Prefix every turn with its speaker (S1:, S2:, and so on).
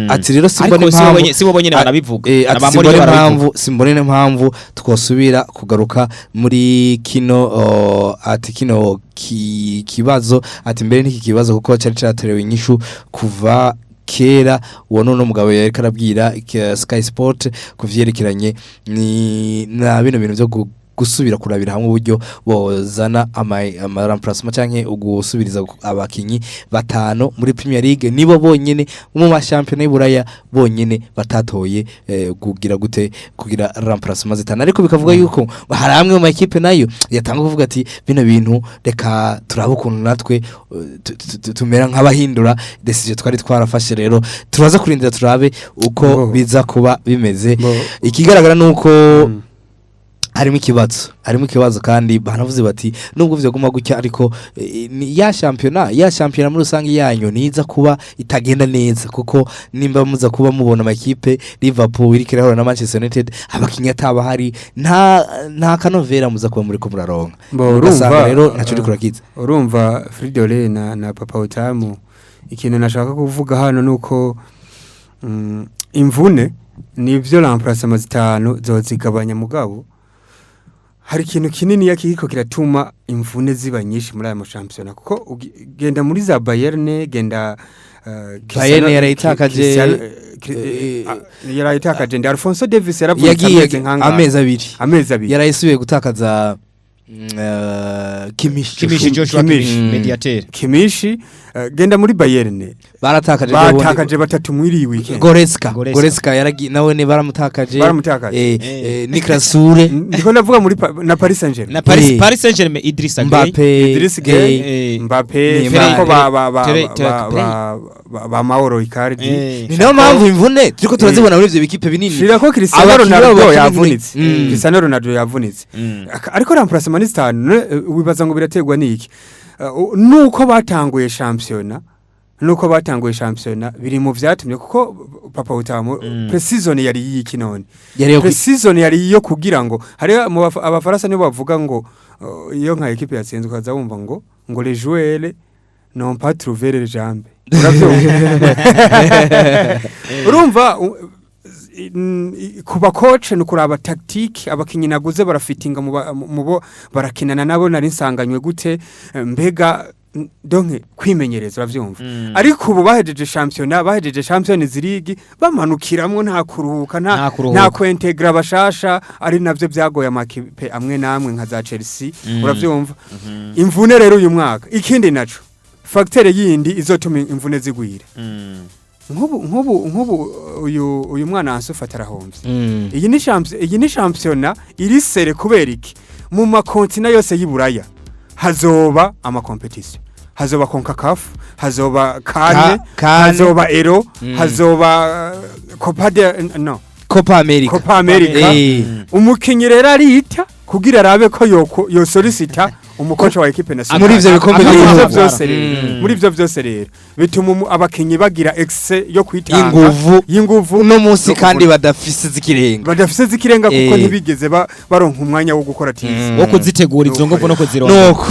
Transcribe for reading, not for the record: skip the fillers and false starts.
S1: Ati rero simbona
S2: Ariko
S1: impamvu
S2: si bo bonyene banabivuga.
S1: Ati
S2: Na ba Mourinho
S1: simbona
S2: barabivuga.
S1: impamvu, simbona impamvu twosubira kugaruka muri kino ati kino kibazo, ati mbere n'iki kibazo kuko cari caraterewe inyishu kuva kera. Uwo none umugabo yariko arabwira Sky Sport kuvyerekeranye ni na bino bintu byo gusubira kurabira hamwe uburyo bozana ama remplacement canke ugusubiriza abakinyi batanu muri Premier League. Nibo bonyene mu mashampiyona y'Iburaya bonyene batatoye kugira gute, kugira remplacement zitanu. Ariko bikavuga yuko hari amwe mu makipe nayo yatanga kuvuga ati bino bintu reka turabe ukuntu natwe tumera nk'abahindura décision twari twarafashe. Rero turaza kurindira turabe uko biza kuba bimeze. Ikigaragara nuko harimo ikibazo kandi banavuze bati nubwo vyoguma gutya, ariko ni ya shampiyona muri rusange yanyu niza kuba itagenda neza, kuko nimba muza kuba mubona amakipe Liverpool iriko irahura na Manchester United abakinyi ataba hari, nta kanovera muza kuba muriko muraronka. Ugasanga rero ntaco uriko urakiza.
S3: Urumva Fridolin na Papa Utamu, ikintu nashaka kuvuga hano nuko imvune nivyo, remplacement zitanu zozigabanya, mugabo hari ikintu kinini yakiriko kiratuma imvune ziba nyinshi muri aya mashampiyona, kuko genda muri za Bayern, genda
S1: Bayern yarayitakaje,
S3: yarayitakaje ndi Alphonso Davies yaravunitse
S1: yagiye
S3: amezi nk'angahe?
S1: Amezi 2.
S3: Amezi 2.
S1: Yarayisubiye gutakaza Kimmich.
S2: Kimmich, Joshua
S3: Kimmich.
S2: Kimmich, mediateur.
S3: Kimmich, genda muri Bayern.
S1: Baratakaje.
S3: Batakaje batatu muri iyi weekend.
S1: Goretzka.
S2: Goretzka.
S1: Goretzka yaragi nawe ne baramutakaje.
S3: Baramutakaje.
S1: Niklas Sule.
S3: Ndiko ndavuga muri na Paris Saint-Germain.
S2: Na Paris
S1: Paris
S2: Saint-Germain, Idrissa Gueye.
S1: Mbappe.
S3: Idriss Gueye, Mbappe,
S1: Neymar.
S3: ko ba ba ba ba ba Mauro Icardi.
S1: Ni nayo mpamvu imvune turiko turazibona muri ivyo bikipe binini.
S3: Shira ko Cristiano
S1: Abakinyi babo
S3: Ronaldo
S1: bakina
S3: yavunitse. Cristiano Ronaldo yavunitse. Ariko remplacement ni zitanu, wibaza ngo biraterwa n'iki? Nuko batanguye shampiyona, nuko batanguye shampiyona biri mu vyatumye, kuko Papa Utamu, pre-season yari yiki none?
S1: Yari yo
S3: Pre-season yari iyo kugira ngo hari mu abafaransa nibo bavuga ngo iyo nka équipe yatsinzwe ukaza wumva ngo les joueurs n'ont pas trouvé les jambes. Uravyumva, urumva ku ba coach ni kuraba tactique, abakinyi naguze barafitinga mu bo barakinana nabo nari nsanganywe gute, mbega donc kwimenyereza, uravyumva. Ariko ubu bahejeje shampiyona, bahejeje Champions League, bamanukiramwo nta kuruhuka, nta
S2: Nta kuruhuka.
S3: nta kwintegra bashasha, ari navyo byagoye amakipe amwe namwe nka za Chelsea. Uravyumva, imvune rero uyu mwaka. Ikindi naco, facteur yindi izotuma imvune zigwira, nk'ubu uyu mwana Ansu Fati arahomvye. Iyi ni shampiyona iri serré. Kubera iki? Mu ma continent yose y'Iburaya hazoba ama compétition, hazoba CONCACAF, hazoba CAN,
S1: CAN.
S3: hazoba Euro, hazoba Copa de no
S1: Copa America.
S3: Copa America. Umukinyi rero arita kugira arabe ko yoko yosolicita umukoca wa équipe nationale
S1: Muri ivyo bikombe
S3: Muri ivyo
S1: by'ibihugu.
S3: vyose rero, muri ivyo vyose rero bituma abakinyi bagira excès yo kwitanga,
S1: inguvu,
S3: y'inguvu
S1: uno munsi
S3: no
S1: kandi
S3: kuvuna.
S1: badafise zikirenga.
S3: Badafise zikirenga, kuko
S1: Eh.
S3: ntibigeze baronka umwanya wo gukora tizi
S2: Wo kuzitegura izo nguvu no kuzironka.
S1: Nuko